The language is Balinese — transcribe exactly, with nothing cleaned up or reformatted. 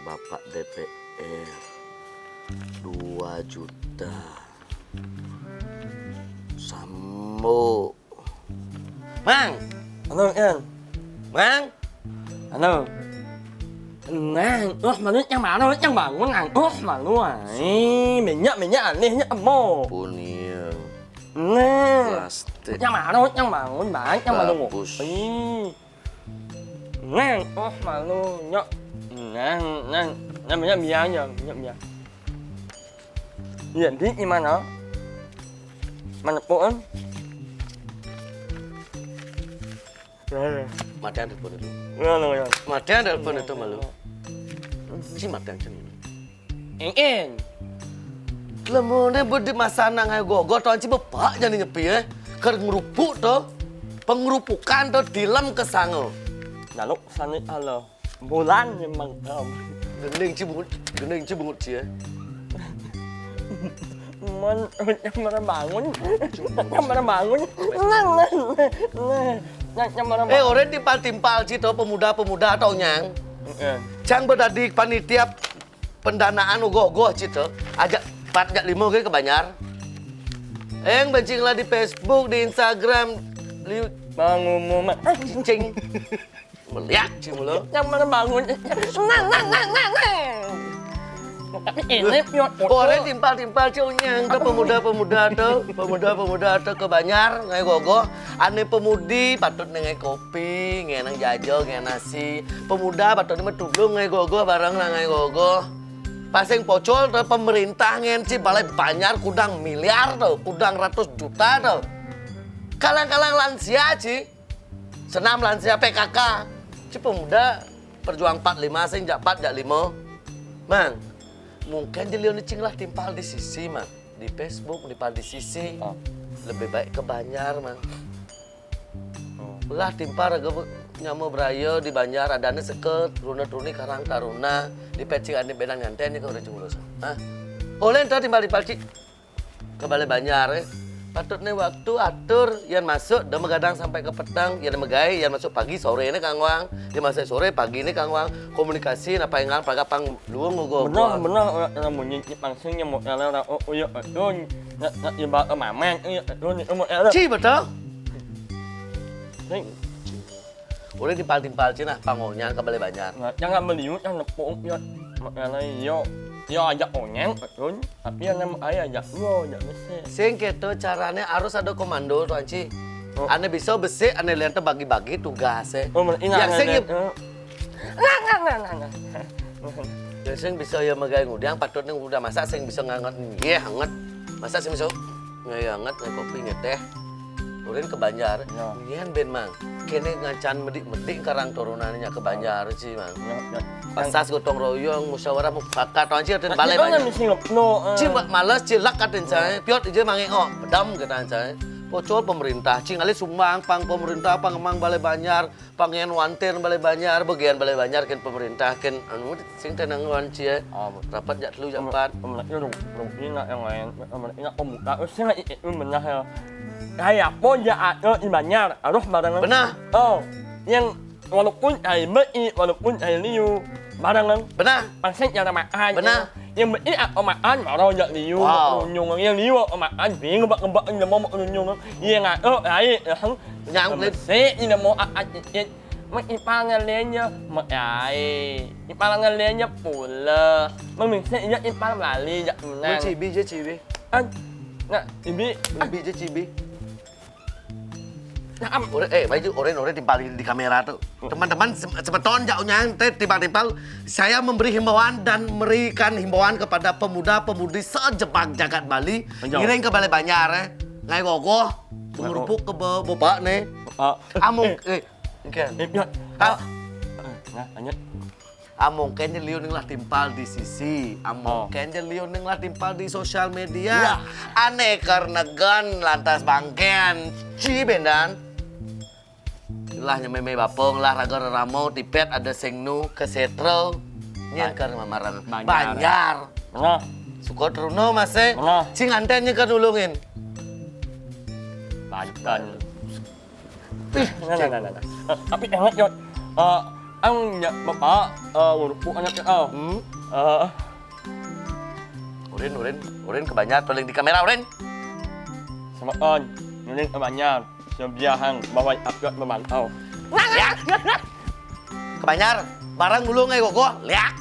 Bapak D P R dua juta. Sambo. Mang. Anu, Yang. Mang. Anu. Nang, oh, malu yang mana? Yang bangun, Nang. Oh, malu, ai. Minyak, minyak anehnya emo. Puniang. Nah. Plastik. Yang mana? Yang bangun, Bang. Yang malu. Gabus. Ih. Nang, oh, malu. Nyok. Nang, nang. Namanya biang, ya. Nyok, biang. Iya, di, di mana? Mana, Pon? Nah. Matian telepon itu. Nah, nah, ya. Matian telepon itu malu. Si matian cen. Eng, eng. Lemone budi masana ngae gogo, to anci bepak jani nyepi, eh. Ker ngerupuk to. Pengerupukan to dilem ke sango. Lalu sani Allah. Bulan memang, em. Gending ci bungut, gending ci bungut ci, eh. Mon, yang mana bangun? Yang mana bangun? Nang, nang, nang, nang. Yang, yang mana Eh, bangun? Orang timpal-timpal ci to, pemuda-pemuda to, Nyang. Eh. Cang bedadi panitia pendanaan ugoh-ugoh ci to. Ajak pat jak limo ke ke Banjar. Eng bencing lah di Facebook, di Instagram, di Bangun, mau, ma-, cicing. Meliak ci mulu. Yang mana bangun? Nang, nang, nang, nang, nang. Tapi ini piot foto. Orang timpal-timpal ci, Nyang, to pemuda-pemuda to, pemuda-pemuda to ke Banjar, ngae gogo. Ane pemudi patut ne ngae kopi, ngae nang jajo, ngae nasi. Pemuda patut ne meh tulung ngae gogo, bareng nang ngae gogo. Paseng pocol to pemerintah ngen ci balai Banjar kudang miliar to, kudang ratus juta to. Kalang-kalang lansia ci. Senam lansia P K K. Ci pemuda perjuang empat lima sing jak pat jak limo. Mang, mungkin jeliu ni cing lah timpal di sisi, Mang. Di Facebook, timpal di sisi. Oh. Lebih baik ke Banjar, Mang. Oh. Lah timpal raga bu-, nyama beraya di Banjar, adane seket, runa-runi karang taruna, di pecing ane benang nganten ni ke orang cungurus. Hah? Oleh ento timpal-timpal ci. Ke Balai Banjar, eh. Patut ne waktu atur, yan masuk, dah megadang sampai ke petang, yan megai, yan masuk pagi, sore ne kangwang, yan masuk sore, pagi ne kangwang, komunikasi, napa engal, paga pang luung ugo. Benar, benar, orang, orang munyi, ni pangsing, nyamuk, orang, orang, oh, oh, ya, oh, nak, nak, iba, eh, mamen, eh, oh, ni, oh, orang. Ci, betul? Ni. Orang timpal-timpal ci nah, pangonyang ke Balai Banjar. Nah, jangan meliu, jangan nepuk, ya. Makanya, yo, yo ajak onyang, betul. Tapi yang nama ayah ajak, yo, ajak besar. Sing keto carane harus ada komando, Tuan Ci. Oh. Ane bisa besik, ane lente bagi-bagi tugas, eh. Oh, men-, ingat, yang sing ingat, ingat, eh. Nang, nang, nang, nang, nang. Yang sing bisa ya megai ngudang, patut ne udah masak, sing bisa nganget, ye, hangat. Masak sing bisa, ngai hangat, ngai kopi, ngai teh. Urin ke Banjar, ya. Nian ben, Mang. Kene ngancan medik-medik karang turunannya ke Banjar, ci, Mang. Ya, ya. Asas gotong royong, musyawarah, mufakat, Tuan Ci, atin balai Banjar. Mesti ngepno, eh. Ci, ma-, males, ci, lak, atin saya. Piot ije mange, oh, bedam, kata saya. Pocol pemerintah, ci, ngalih sumbang, pang pemerintah, pang emang Balai Banjar, pangen wanten Balai Banjar, bagian Balai Banjar, ken pemerintah, ken, anu, sing tenang wan, ci, eh. Oh, betul. Rapat jak telu, jak empat. Pemerintah, pemerintah, ini nak yang lain. Pemerintah, pemuda, sing nak itu benar, ya. Kayak apa, ya, ada di Banjar, harus bareng. Benar. Oh, yang walaupun ai mei, walaupun ai liu, barang nang. Benar. Pangsek ya makan. Benar. Yang mei apa makan, baru jak liu, wow, nyung, yang liu apa makan, bing ngebak-ngebak, yang mau nyung. Yang nggak, oh, ai, yang nyang, sek, yang mau aat, it. Mak ipal ngelenya, mak ai. Ipal ngelenya pula. Memingsek ya ipal lali, jak menang. Cibi je, cibi. An, nak, ibi. Cibi je, cibi. Nah, am. Ore, eh, maju, ore, ore timpal di kamera tuh. Teman-teman, sem-, semeton, jauhnya, teh, timpal-timpal. Saya memberi himbauan dan memberikan himbauan kepada pemuda-pemudi sejebak jagat Bali. Ayo. Ngiring ke Balai Banjar, eh. Ngai gogoh, ngerupuk ke be-, bebak, nih. Ah. Amung, eh, eh, oke. Eh, ya. Ah. Eh, nah, lanjut. Among kene liu ning lah timpal di sisi. Among kene liu ning lah timpal di sosial media. Iya. Ane karena gan lantas bangken. Ci bendan. Lah nyememe bapong lah raga reramo tipet ada sing nu kesetro. Nyen karena mamarang Banjar. Banjar. Nah. Suko truno mase. Nah. Sing anten nyekan ulungin. Banten. Nah, nah, nah, nah, nah. Eh, tapi ingat, Yot. Eh, Ang nya bapak, eh, urupuk anak kita. Hmm. Eh, Urin, urin, urin ka banjar, paling di kamera, urin. Sama on, nunin ka banjar. Sebiahang bawai upload memantau. Liak. Ka banjar, barang dulu ngai gogo, liak.